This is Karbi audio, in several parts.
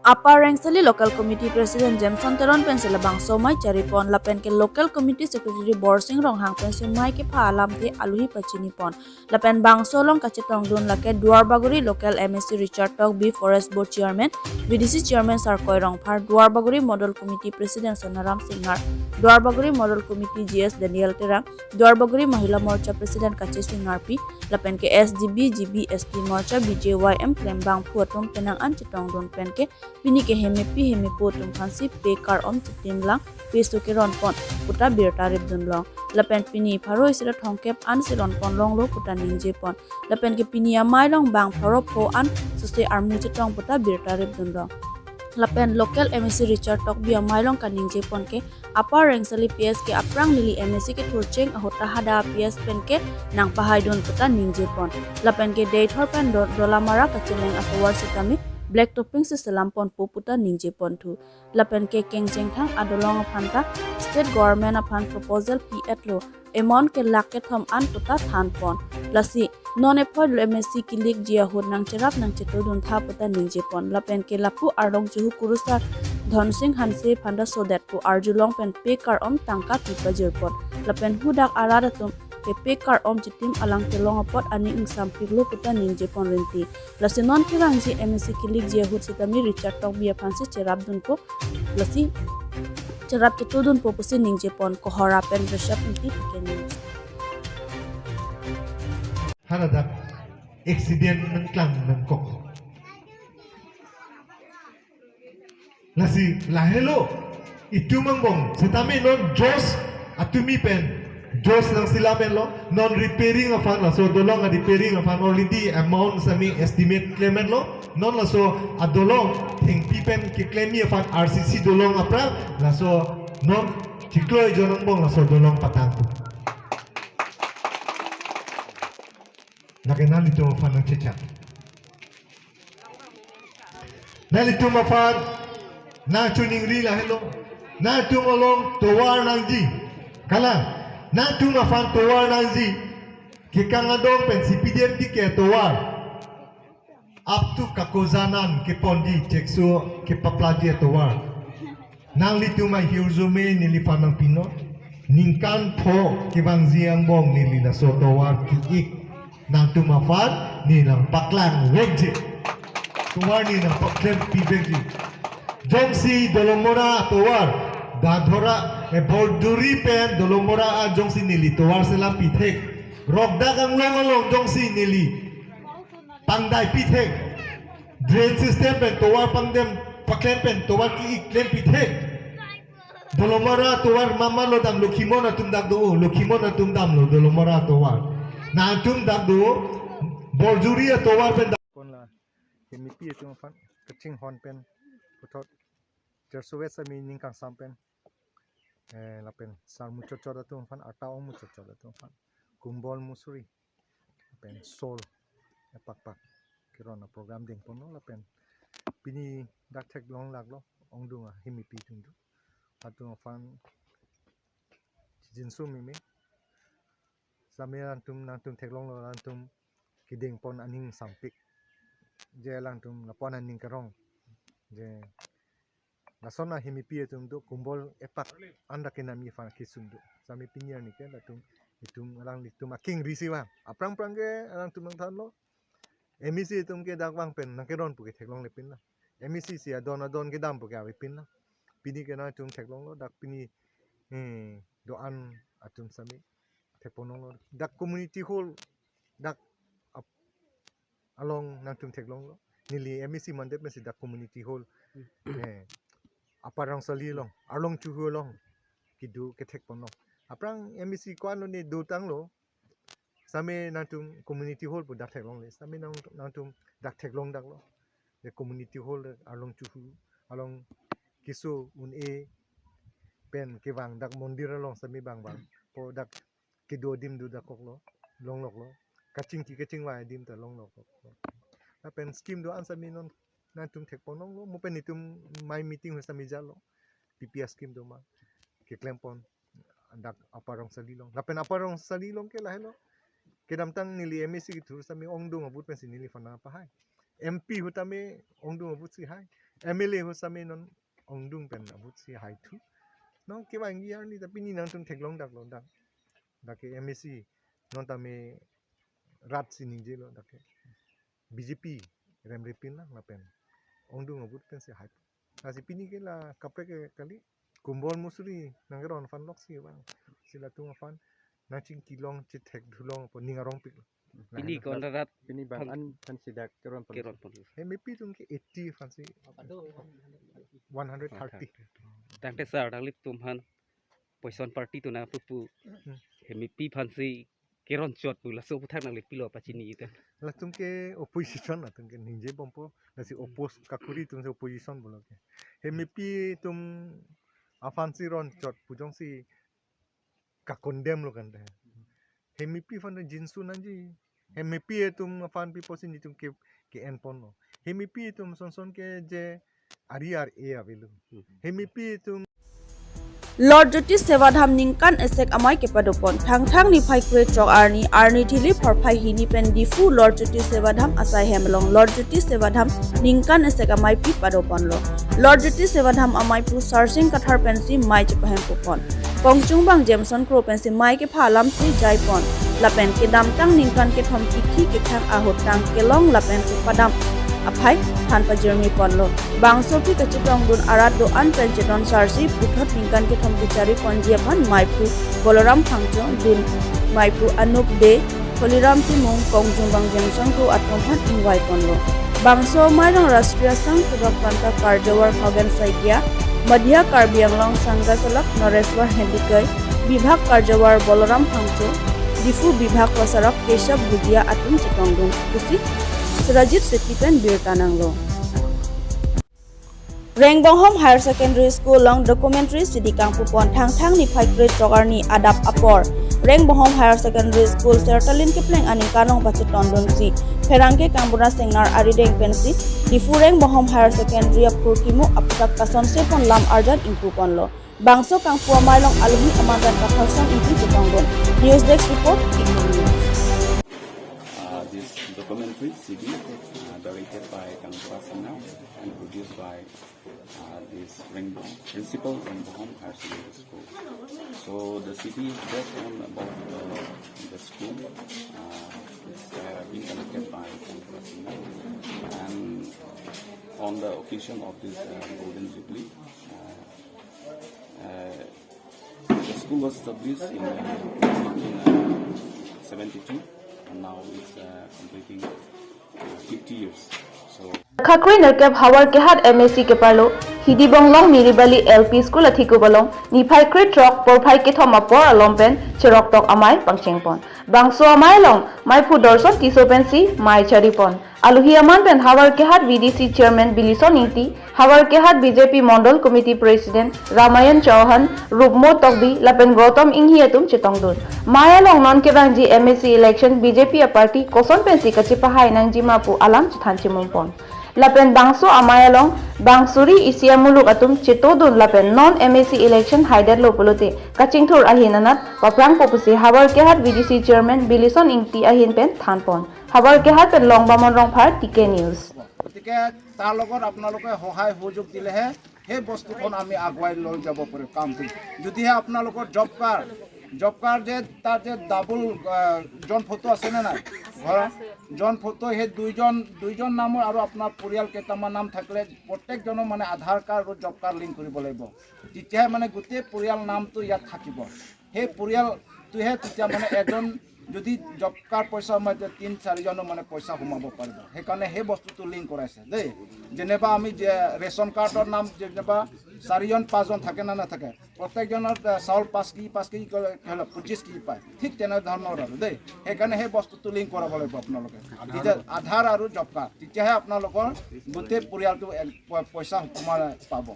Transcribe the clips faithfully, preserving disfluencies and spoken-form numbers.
Upper Rengsali Local Committee President Jameson Teron pensi labangso amei charipon lapen ke Local Committee Secretary Borsing Ronghang pensi amei kepha alamthe aluhi pachinipon. Lapen bangso along kachetongdun lake Duarbagori Local M A C Richard Tokbi, Forest Board Chairman, V D C Chairman Sarkoi Rongphar, Duarbagori Model Committee President Sonaram Singnar, Duarbagori Model Committee G S Daniel Terang, Duarbagori Mahila Morcha President Kache Singarpi, lapen ke S D B, G B, S T Morcha, B J Y M klembangphu atum penang an chetongdun pen ke pini ke hemepi hemepo atum aphansi pe kar-om chitim lang peso keronpon puta birta ripdunlong. Lapen pini pharo isi ra thomkep ansi ronpon longlo puta ningjepon. Lapen ke pini amei along bang pharo pho an sose armu chetong puta birta ripdunlong. Lapen Local M A C Richard Tokbi amei along kaningjepon ke Upper Rengsali P S ke aphrang neli M A C kethurcheng ahut ta hadak P S pen ke nangpahaidun puta ningjepon. Lapen ke Deithor pen Do-, Dolamara kacheleng atovar sitame black topping si selamponpo puta ningjeponthu. Lapen ke Kengchengthang adolong aphan ta State Government aphan proposal pi-etlo, amount ke lakh kethom an puta thanpon. Lasi non ephoi M A C kilikji ahut nangcherap nangchetudun tha puta ningjepon. Lapen ke lapu arlong chuhu kurusar Dhonsing Hanse aphan ta sodet pu arjulong pen pe kar-om tangka pi pajirpon. Lapen hadak arat atum ke pe kar-om chitim alang kelong apot aning ingsampiklo puta ningjepon rinti. Lasi non kevangji M A C kilikji ahut sitame Richard Tokbi aphansi cherapdunpo. Lasi cherap chetudunpo pusi ningjepon. Kohora pen Rishabh Ingti, T K News. Haladak accident nangklang nangkok. Lasi lahelo itum angbong setame non Josh atumi pen Josh nangsilamenlo, non repairing aphan, laso dolong a-repairing aphan already amount sami estimate klemenlo, non laso adolong thengpi pen keklemi aphan R C C dolong aphrang, laso non chiklo ejon angbong laso dolong patangpo. Lake nanglitum aphan nangchechak. Nanglitum aphan nangchiningri lahelo. Nangtum along tovar nangji. Kalang, nangtum aphan tovar nangji. Kekang adong pen C P D M D K tovar. Up to Kakojanan keponji chekso kepaplaji tovar. Nanglitum ahirjume neliphan nangpinon. Ningkan pho kevangji angbong neli laso tovar ki-ik nangtum aphan ne nangpaklang vekji. Tovar ne nangpaklem pi vekji. Jongsi Dolamara tovar, Dadhora, eh, Borjuri pen Dolamara a jongsi neli tovar selam pithek. Rokdak anglong along jongsi neli pangdai pithek. Drain system pen tovar pangdem paklem pen tovar ki-ik klem pithek. Dolamara tovar mama lo dam, Lokhimon atum dak do, Lokhimon atum damlo Dolamara tovar. Nangtum dak do, Borjuri atovar pen dak. Kon la, hemepi atum aphan, kachinghon pen, puthot, Cherso West ami ning kangsam pen, eh, lapen sar muchotchot atum aphan, arta ong muchotchot atum aphan, kumbol musuri, lapen sol, epakpak keron a-program dengponlo, lapen pini dak theklong laklo, ongdung ahemepi atum do. Atum aphan jinsu mimi, sami nangtum, nangtum theklonglo, nangtum kedengpon aning sampik. Je nangtum lapu-an aning kerong. Je lason ahemepi atum do, kumbol epak anda kenami aphan kisung do. Sami pini arni ke latum, itum alanglitum akengri si vang. Aphrang phrang ke alangtum nangthanlo. M A C atum ke dak vang pen nangkeron pu ke theklonglepinlo. M A C si adon adon kedam pu ke avepinlo. Pini ke nangtum theklonglo, dak pini, eh, do-an atum sami thekponlonglo. Dak community hall, dak ap-, along nangtum theklonglo. Neli M A C mandet mesi dak community hall. Eh, Upper Rengsali along, Arlong Chuhu along kedo kethekponlo. Aphrang M A C ko-an lo ne dotanglo. Sami nangtum community hall pu dak theklongle. Sami nang, nangtum dak theklong daklo. Je community hall Arlong Chuhu, along keso un-e pen kevang dak mondir along sami bang bang. Po dak kedo adim do dak koklo, longloklo. Kachingki kachingvai adim ta longloklo. Lapen scheme do-an sami non nangtum thekponlonglo, mo pen itum amei meeting ho sami jalo. P P R scheme do ma keklempon dak Upper Rengsali along. Lapen Upper Rengsali along ke lahelo. Kedamtang neli M A C kethur sami ongdung a-vote pensi neliphan nangpahai. M P ahut tame ongdung a-vote si hai. M L A ho same non ongdung pen ahut si haithu. Non kevangji arni ta pini nangtum theklong daklo dak. Dak ke M A C non tame rat si ningjelo dak ke. B J P remrepin lang lapen ongdung ahut pen si hai. Lasi pini ke la kaprek ke kali, kumbol musuri nangkeron aphan loksi vang. Si latum aphan nangchingki long chethek dhulong apot ning arongpik. Pini Lahen ko rat pini bang pang- an phan sidak keron pon. Keron pon. He mepi atum ke eighty aphan si, one hundred thirty. Tangte sir, tangli tum aphan poison party tu nangpupu. Hmm. He mepi aphan si keron chot pu laso aputhak nangli pilo pachini itu. Latum ke opposition, latum ke ningje bompo, lasi oppose kakuri atum si opposition pulo ke. He mepi atum aphan si ron chot pu jongsi ka-condemn lo kan te. He mepi aphan ta jinsu nangji. He mepi atum aphan pi posi nelitum ke, ke-en ponlo. He mepi atum son son ke je ari ar e avelo. He mepi atum Lord Jyoti Seva Dham ningkan esek amei kepadopon. Thangthang niphai krethrok arni, arni thili phorphai hini pen Diphu Lord Jyoti Seva Dham asai hem along Lord Jyoti Seva Dham ningkan esek ameipi padoponlo. Lord Jyoti Seva Dham ameiphu Sarsing Kathar pensi mei chepahempopon. Kongchungbang Jameson Kro pensi mei kepha alam si jaipon. Lapen kedamtang ningkan kethom tikhi kethang ahut tang kelong lapen kepadam aphai than pajirmi ponlo. Bangso aphi kachetongdun arat do-an pen chedon sarsi puthot ningkan kethom kechari ponji aphan meiphu Balaram Phangcho, dun meiphu Anup Dey, Holiram Timung, Kongchungbang Jameson Kro atum aphan ingvai ponlo. Bangso amei along Rashtriya Sangh Sevak Pantha karjowar Khagen Saikia, Madhya Karbi Anglong Sangha Salak Noreswar Hendikai, Bibhag karjowar Balaram Phangcho, Diphu Bibhag prosarak Keshav Bhutia atum chetongdun pusi Surajit Sethi pen birta nanglo. Rengbonghom Higher Secondary School along documentary C D kangpupon. Thangthang niphai krethrok arni adap apor Rengbonghom Higher Secondary School Sertalin Kipling aningkan along pachetongdunsi pherangke Kangbura Singnar arideng pensi Diphu Rengbonghom Higher Secondary aphurkimo aputhak kasonse pon lam arjan ingpuponlo. Bangso kangpu amei along aluhi aman pen Patharson Ingti chetongdun. News Desk Report, T V News. Uh, this documentary C D, uh, directed by Kangbura Singnar and produced by, uh, this Rengbonghom, Principal Rengbonghom Higher Secondary School. So the C D is just on about, uh, the school. Uh, it's, uh, being conducted by Kangbura Singnar. And on the occasion of this, uh, Golden Jubilee, uh, uh, the school was established in, uh, nineteen seventy-two, and now it's, uh, completing, uh, fifty years. So, Khakri nerkep Havar Kehat M A C keparlo, Hidibonglong Miribali L P School athikup along, niphai krethrok porphai kethom apor alom pen cheroktok amei pangchengpon. Bangso amei along meiphu Dorson Tisso pensi mei charipon. Aluhi aman pen Havar Kehat V D C Chairman Bilison Ingti, Havar Kehat B J P Mondol Committee President Ramayan Chauhan, Rupmo Tokbi lapen Gautam Inghi atum chetongdun. Mei along non kevangji M A C election B J P aparty koson pensi kachepahai nangjima pu alam chethan chimumpon. Lapen bangso amei along bang suri isi amuluk atum chetongdun lapen non M A C election haidetlo pulote kachingthur ahin anat paprangpo pusi Havar Kehat V D C Chairman Bilison Ingti ahin pen thanpon. Havar Kehat pen Longbamon Rongphar, T K News. গতিকে তাৰ লগত আপোনালোকে সহায় সহযোগ দিলেহে সেই বস্তুখন আমি আগুৱাই লৈ যাব পাৰিম কামটো। যদিহে আপোনালোকৰ জব কাৰ্ড, জব কাৰ্ড যে তাত যে ডাবল, আহ, জন ফটো আছে নে নাই? ঘৰৰ জন ফটো, সেই দুইজন, দুইজন নামৰ আৰু আপোনাৰ পৰিয়াল কেইটামান নাম থাকিলে প্ৰত্যেকজনৰ মানে আধাৰ কাৰ্ড আৰু জব কাৰ্ড লিংক কৰিব লাগিব। তেতিয়াহে মানে গোটেই পৰিয়াল নামটো ইয়াত থাকিব। সেই পৰিয়ালটোহে তেতিয়া মানে এজন যদি জব কাৰ্ড পইচা সোমাই তেতিয়া তিনি চাৰিজনৰ মানে পইচা সোমাব পাৰিব। সেইকাৰণে সেই বস্তুটো লিংক কৰাইছে দেই। যেনিবা আমি যে ৰেচন কাৰ্ডৰ নাম যেনিবা চাৰিজন পাঁচজন থাকে না নাথাকে, প্ৰত্যেকজনৰ, আহ, চাউল পাঁচ কেজি পাঁচ কেজি হ'লে পঁচিছ কেজি পায়, ঠিক তেনেধৰণৰ আৰু দেই। সেইকাৰণে সেই বস্তুটো লিংক কৰাব লাগিব আপোনালোকে, তেতিয়া আধাৰ আৰু জব কাৰ্ড, তেতিয়াহে আপোনালোকৰ গোটেই পৰিয়ালটো এক প- পইচা সোমালে পাব।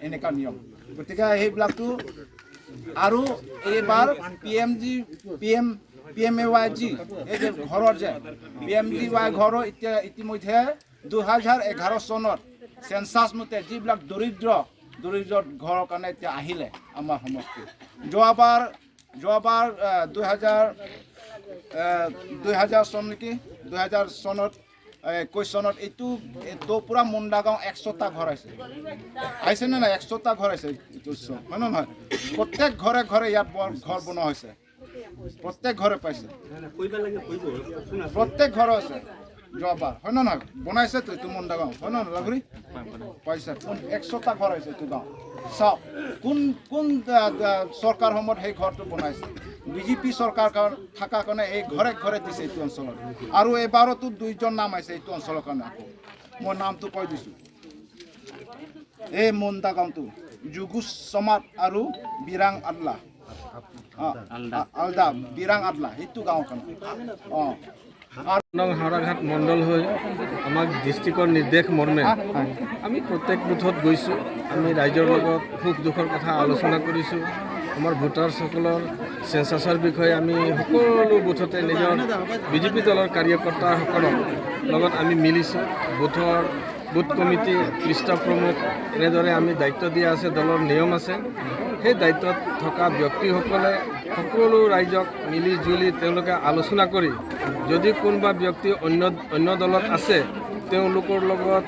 এনেকুৱা নিয়ম। গতিকে সেইবিলাকতো আৰু এইবাৰ P M G, P M, P M A Y G, এই যে ঘৰৰ যে পি এম জি ৱাই ঘৰৰ এতিয়া ইতিমধ্যে দুহেজাৰ এঘাৰ চনত চেনচাছ মতে যিবিলাক দৰিদ্ৰ, দৰিদ্ৰ ঘৰৰ কাৰণে এতিয়া আহিলে আমাৰ সমষ্টি। যোৱাবাৰ, যোৱাবাৰ, আহ, দুহেজাৰ, আহ, দুহেজাৰ চন নেকি, দুহেজাৰ চনত এ, কুৱেশ্যনত এইটো, এইটো পূৰা মুণ্ডা গাঁও একশটা ঘৰ আছে। আহিছে নে নাই? একশটা ঘৰ আছে এইটো ওচৰত, হয় নে নহয়? প্ৰত্যেক ঘৰে ঘৰে ইয়াত বৰ-, ঘৰ বনোৱা হৈছে। প্ৰত্যেক ঘৰে পাইছে। প্ৰত্যেক ঘৰ আছে। যোৱাবাৰ, হয় নে নহয়? বনাইছেতো এইটো মুণ্ডা গাঁও, হয় নে নহয়, লাগুৰি? পাইছে। কোন একশটা ঘৰ আছে এইটো গাঁও। চাওক, কোন, কোন, আ, আ, চৰকাৰ সময়ত সেই ঘৰটো বনাইছে? বিজেপি চৰকাৰ কাৰ-, থকা কাৰণে এই ঘৰে ঘৰে দিছে এইটো অঞ্চলত। আৰু এইবাৰতো দুইজন নাম আহিছে এইটো অঞ্চলৰ কাৰণে আকৌ। মই নামটো কৈ দিছোঁ। এই মুণ্ডা গাঁওটো, যোগেশ চমাৰ আৰু বিৰাং আদলা। অ, আলদা। আ-, আলদা, বিৰাং আদলা, সেইটো গাঁও কাৰণে। অ। নং হাওৰাঘাট মণ্ডল হৈ আমাক ডিষ্ট্ৰিক্টৰ নিৰ্দেশ মৰ্মে আমি প্ৰত্যেক বুথত গৈছোঁ। আমি ৰাইজৰ লগত সুখ দুখৰ কথা আলোচনা কৰিছোঁ। আমাৰ ভোটাৰসকলৰ চেন্সাছৰ বিষয়ে আমি সকলো বুথতে নিজৰ বিজেপি দলৰ কাৰ্যকৰ্তাসকলৰ লগত আমি মিলিছোঁ। বুথৰ বুথ কমিটি, পৃষ্ঠ প্ৰমুখ, এনেদৰে আমি দায়িত্ব দিয়া আছে, দলৰ নিয়ম আছে। সেই দায়িত্বত থকা ব্যক্তিসকলে সকলো ৰাইজক মিলি জুলি তেওঁলোকে আলোচনা কৰি, যদি কোনোবা ব্যক্তি অন্য, অন্য দলত আছে, তেওঁলোকৰ লগত,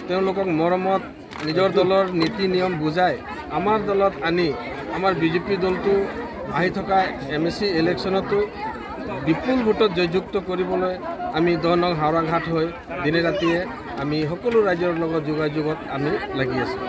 তেওঁলোকক মৰমত নিজৰ দলৰ নীতি নিয়ম বুজাই আমাৰ দলত আনি আমাৰ বিজেপি দলটো আহি থকা এম এ চি ইলেকশ্যনতো বিপুল ভোটত জয়যুক্ত কৰিবলৈ আমি দহ নং হাওৰাঘাট হৈ দিনে ৰাতিয়ে আমি সকলো ৰাইজৰ লগত যোগাযোগত আমি লাগি আছোঁ।